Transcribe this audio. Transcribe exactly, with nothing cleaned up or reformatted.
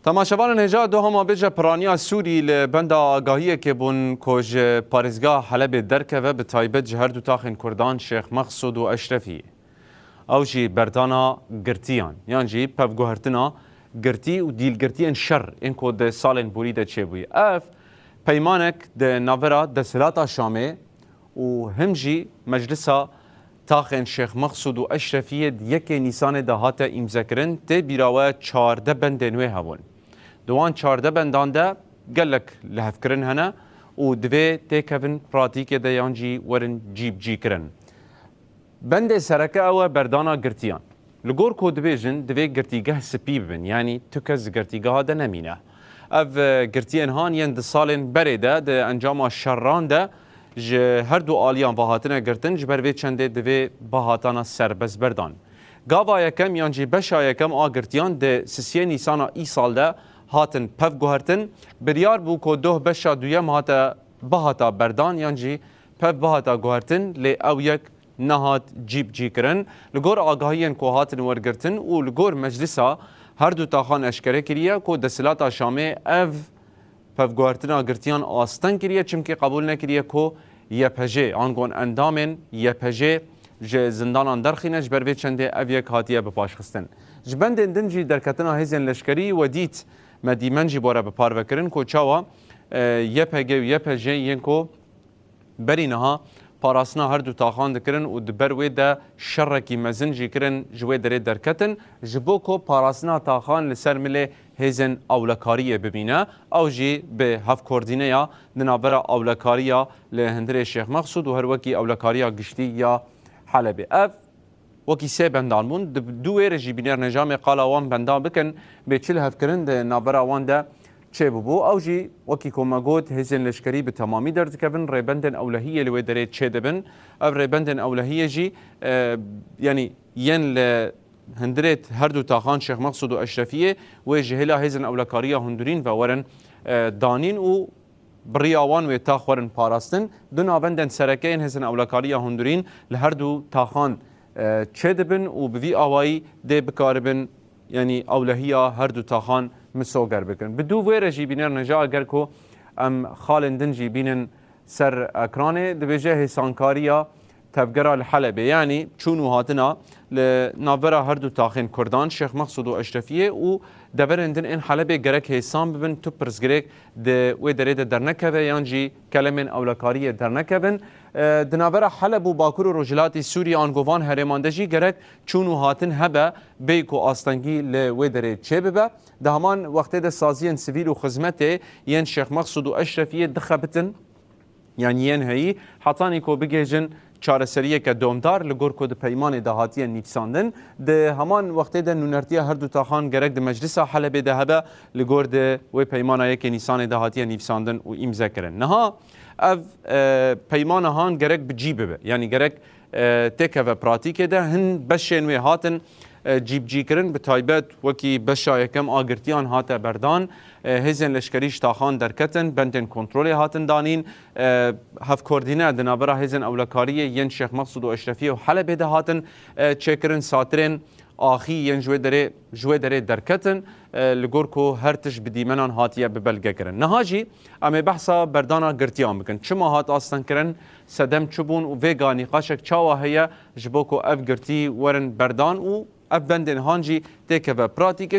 Temaşevanên hêja, doha me bêje piraniya Sûrî li benda agahiyekê bûn ku ji parêzgeha Helebê derkeve, bi taybet ji her du taxên Kurdan Şêx Mexsûd û Eşrefiyê. Ew jî berdana girtiyan, yan jî pevguhertina girtî û dîlgirtiyên şer ên ku di salên borî de çêbûyî. Ev peymanek di navbera desthilata Şamê û him jî Meclisa Taxên Şêx Mexsûd û Eşrefiyê di yekê Nîsanê de hate îmzekirin, tê bîra we çardeh bendên wê hebûn. Di wan çardeh bendan de gelek lihevkirin hene û divê têkevin pratîkê de yan jî werin cîbicîkirin. Bendê sereke ew e berdana girtiyan. Li gor ku dibêjin, divê girtîgeh spî bibin, yanî tu kes di girtîgeha de nemîne. Ev, e, girtiyên han yên di salên berê de di encama şerran de ji her du aliyan ve hatine girtin, ji ber vê çendê divê bihatana serbestberdan. Gava yekem yan jî beşa yekem a girtiyan di sisiyê Nîsana îsal de hatin pevguhertin. Biryar bû ku doh beşa duyem hate bihata berdan yan jî pev bihata guhertin, lê ew yek nehat cîbicîkirin. Li gor agahiyên ku hatin wergirtin û li gor meclisa her du taxan eşkere kiriye ku desthilata Şamê ev pevguhertina girtiyan asteng kiriye, çimkî qebûl nekiriye ku Y P J, angon endamên Y P J ji zindanan derxîne, ji ber vê çendê ev yek hatiye bipaşxistin. Ji bendên din jî derketina hêzên leşkerî we dît, me dîmen jî bore bi parvekirin ku çawa, e, Y P G û Y P J yên ku berî niha parastina her du taxan dikirin û di ber wê de şerekî mezin jî kirin, ji wê derê derketin, ji bo ku parastina taxan li ser milê hêzên ewlekariyê bimîne, ew jî bi hevkordîneya di navbera ewlekariya li hundirê Şêx Mexsûd û her wekî ewlekariya giştî ya Helebê. Ev wekî sê bendan bûn. Di du wê re jî bîner ne, em ê qala wan benda bikin, bê çi lihevkirin di navbera wan de çêbûbû. Ew jî wekî ku me got, hêzên leşkerî bi temamî derdikevin, rêbendên ewlehiyê li wê derê çêdibin. Ev rêbendên ewlehiyê jî, e, yanî yên li hundirê her du taxan Şêx Mexsûd û Eşrefiyê wê ji hêla hêzên ewlekariya hundirîn ve werin, e, danîn û bi riya wan wê tax werin parastin. Du navendên sereke yên hêzên ewlekariya hundirîn li her du taxan, e, çêdibin û bi vî awayî dê bikaribin, yanî ewlehiya her du taxan misoger bikin. Bi dû vê re jî bîner ne, eger ku em xalên din jî bînin ser ekranê, dibêje hêsankariya tevgera li Helebê, yanî çûn û hatina li navbera her du taxên Kurdan, Şêx Mexsûd û Eşrefiyê û deverên din ên Helebê gerek hêsan bibin, tu pirsgirêk di wê derê de dernekeve yan jî kelemên ewlekariyê dernekevin. E, di navbera Heleb û Bakur û Rojhilatê Sûriyê ango van herêman de jî gerek çûn û hatin hebe, bêyî ku astengî li wê derê çêbibe. Di heman wextê de saziyên sivîl û xizmetê yên Şêx Mexsûd û Eşrefiyê dixebitin. Yanî yên heyî, hetanî ku bigihêjin çareseriyeke domdar, li gor ku di peymanê de hatiye nivîsandin, di heman wextê de nûnertiya her du taxan gerek di Meclisa Helebê de hebe, li gor di wê peymana yekê Nîsanê de hatiye nivîsandin û îmze kirin. Niha ev, e, peymana han gerek bi cî bibe. Yanî gerek, e, têkeve pratîkê de. Hin beşên wê hatin, e, cîbicîkirin, bi taybet wekî beşa yekem a girtiyan hate berdan. E, hêzên leşkerî ji taxan derketin, bendên kontrolê hatin danîn. E, hevkordîne di navbera hêzên ewlekariyê yên Şêx Mexsûd û Eşrefiyê û Helebê de hatin, e, çêkirin. Satirên axî yên ji wê derê, ji wê derê derketin, e, li gor ku her tişt bi dîmenan hatiye bibelgekirin. Niha jî em ê behsa berdana girtiyan bikin. Çima hat astengkirin, sedem çi bûn û vêga nîqaşek çawa heye ji bo ku ev girtî werin berdan û ev bendên han jî têkeve pratîkê?